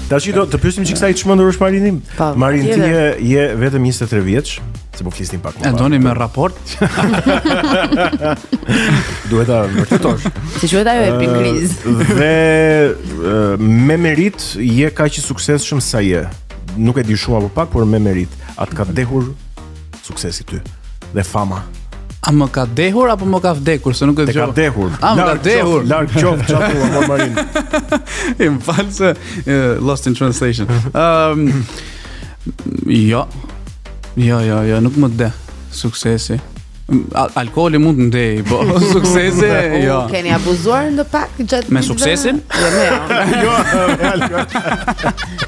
Tash do të pyesim çik sa i çmendur është Marini. Po, Marin ti je patjetër. je vetëm 23 vjeç, se po flisnim pak më E parë. doni me raport? Duhet ta vërtetosh. Si quhet ajo epikriz? Dhe ë, me merit je kaq i suksesshëm sa je. Nuk e di shumë apo pak, por me merit. A të ka dehur suksesi ty dhe fama. A më ka dehur apo më ka vdekur, se nuk e Të ka dëgjova. dehur. A më ka Larg qoftë, dehur. Larg qoftë çfarë thua mor Marin. E më falë se eh, lost in translation. Ëm jo. Jo, jo, jo, nuk më deh suksesi. Al alkooli mund të ndej, po suksesi jo. U, Keni abuzuar në pak gjatë Me ditëve? suksesin? Jo, me jo. Jo, me alkool.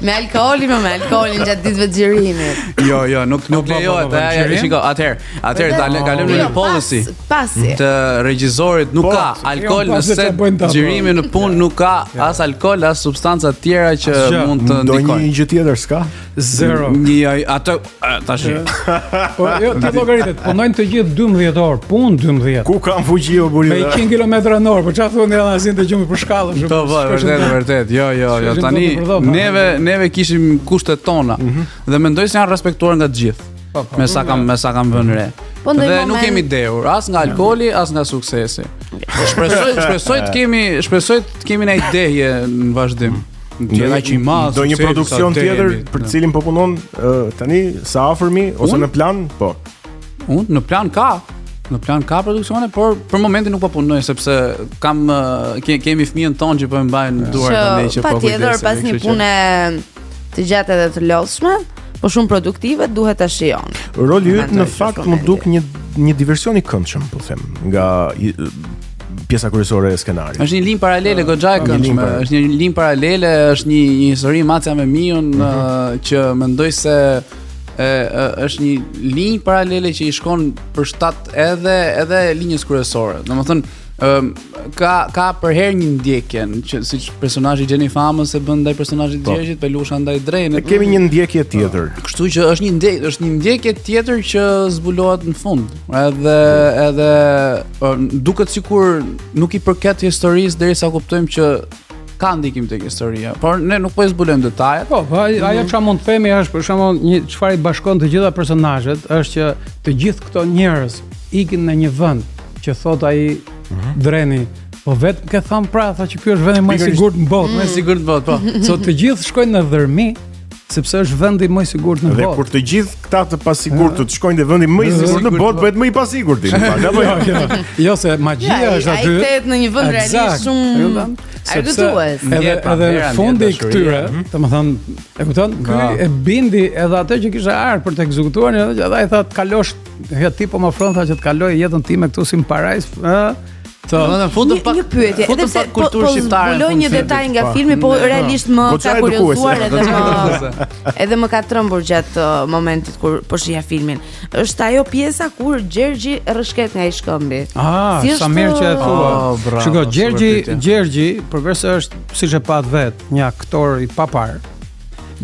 Me alkoolin, jo, me alkoolin gjatë ditëve të xhirimit. Jo, jo, nuk nuk Po, po, po, lejohet. po, e, e, xhirim? Shiko, atëherë, atëherë ta le- kalojmë në Jo, një policy Pas, pasi. të regjisorit nuk Po, ka alkool jo, në pas se set ç'a bëjnë ta, po. xhirimi në punë nuk ka as alkool as substanca të tjera që Asgjë. mund të Ndonjë ndikojnë. gjë tjetër s'ka? Zero. Një atë e, tash Po jo, ti llogaritet, punojnë të gjithë 12 orë, punë 12. Ku kam fuqi o Me burri? 100 km në orë, po çfarë thonë janë asin të gjumi për shkallë, Po, po, vërtet, vërtet. Jo, jo, jo. Shkojnë Tani dot nëpër dhomë, neve neve kishim kushtet tona dhe mendoj se janë respektuar nga të gjithë. Po, po. Me sa kam me sa kam vënë re. Po, ndonjë Dhe nuk moment- kemi dehur as nga alkooli, as nga suksesi. Shpresoj, shpresoj të kemi, shpresoj të kemi një dehje në vazhdim. Tjera që i madh. Ndonjë suksesi, produksion sa tjetër dehjemi. për të cilin po punon ë, tani sa afërmi ose Unë? në plan? Po. Unë në plan ka, në plan ka produksione, por për momentin nuk po punoj sepse kam eh, ke, kemi fëmijën tonë që po e mbajnë në duar tani Që që po patjetër kujdesemi, pas një kështu që- pune të gjatë edhe të lodhshme, po shumë produktive, duhet ta shijon. Roli yt Mendoj në që fakt është më duk momenti. një një diversion i këndshëm, po them, nga i- pjesa kryesore e skenarit. Është një linjë paralele goxha e Një linjë këndshme, paralele. është një linjë paralele, është një një histori macja me Miun Mhm. ë, që mendoj se e, e, është një linjë paralele që i shkon për shtat edhe edhe linjës kryesore. Domethënë ëm ka ka përherë një ndjekje që siç personazhi Jenny Famës e bën ndaj personazhit Po. Gjergjit, Pelusha ndaj Drenit. Ne kemi një ndjekje tjetër. Kështu që është një ndjekje, është një ndjekje tjetër që zbulohet në fund. Edhe edhe ë, duket sikur nuk i përket historisë derisa kuptojmë që ka ndikim tek historia, por ne nuk po i zbulojmë detajet. Po, po aj- ajo çfarë mund të themi është për shembull një çfarë i bashkon të gjitha personazhet është që të gjithë këto njerëz ikin në një vend që thot ai Dreni, po vetëm ke thënë pra, tha që ky është vendi më i Pikërisht. sigurt në botë. Më sigurt po, po. So të gjithë shkojnë në Dhërmi sepse është vendi më i sigurt në Dhe botë. kur të gjithë këta të pasigurt të shkojnë te vendi më i sigurt në botë, bëhet më i pasigurt. Në fakt, apo jo? Jo, jo, jo se magjia Ja, ai është ai aty. kthehet në një vend realisht Eksakt. shumë E kupton? Sepse argëtues. Edhe Ndje, pra, edhe vera, ndje fundi i dashuria. këtyre, domethënë, e kupton, ky Ba. e bindi edhe atë që kishte ardhur për të ekzekutuar, edhe që ai tha të kalosh, ja ti po më ofron tha që të kaloj jetën time këtu si në parajs, ë. Të Domethënë futëm Një, pak një pyetje, edhe futëm pse pak po, kulturë po shqiptare. në zbuloj fund një filmit. detaj nga filmi, po realisht më Goxha ka edukuese. kuriozuar edhe më edhe më ka trembur gjatë uh, momentit kur po shihja filmin. Është ajo pjesa kur Gjergji rrëshket nga i shkëmbi. Ah, Si sa është- mirë që e thua. Oh, bravo, Shiko, super Gjergji, pyetje. Gjergji, përveç se është siç e pat vet, një aktor i papar.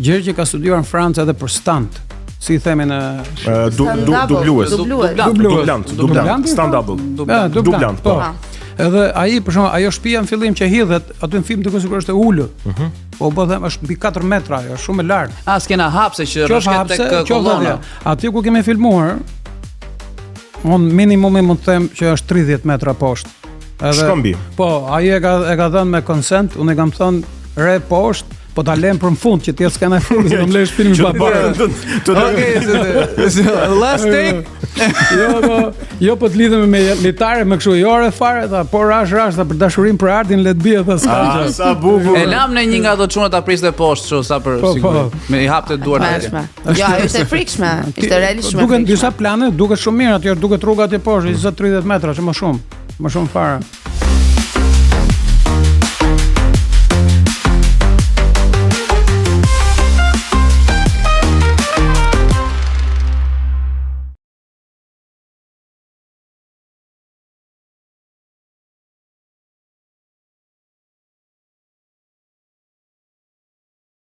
Gjergji ka studiuar në Francë edhe për stunt, si i themi në Ë, du- Stand du- double, Dublues. Dublues. Dublues. Dublant, dublant, stand double. Ja, dublant, Dublant, po. po. Edhe ai për shembull, ajo shtëpia në fillim që hidhet, aty në film duket sikur është e ulët. Mhm. Po po them është mbi 4 metra ajo, është shumë e lartë. Ah, s'kena hapse që Qoftë rrëshket hapse, tek qoftë kolona. atje. Aty ku kemi filmuar, unë minimumi mund të them që është 30 metra poshtë. Edhe Shkëmbi. Po, ai e ka e ka dhënë me konsent, unë i kam thënë re poshtë, po ta lëm për në fund që të jetë skena e fundit, se do më lesh filmin Që pa të parë. të të Okej, se- se- last take. Jo, po, jo po të lidhemi me litare me kështu, jo ore fare, tha, po rash rash, tha, për dashurin për artin le të bie, tha, s'ka Ah, gjë. sa bukur. E lam ne një nga ato çunat ta priste poshtë kështu sa për Po, siguri. po. Me i hapte duart. atje. Tmerrshme. Jo, ajo ishte e frikshme. Ishte realisht shumë e Duken frikshme. disa plane, duket shumë mirë aty, duket rruga atje poshtë, 20-30 metra, që më shumë, më shumë fare.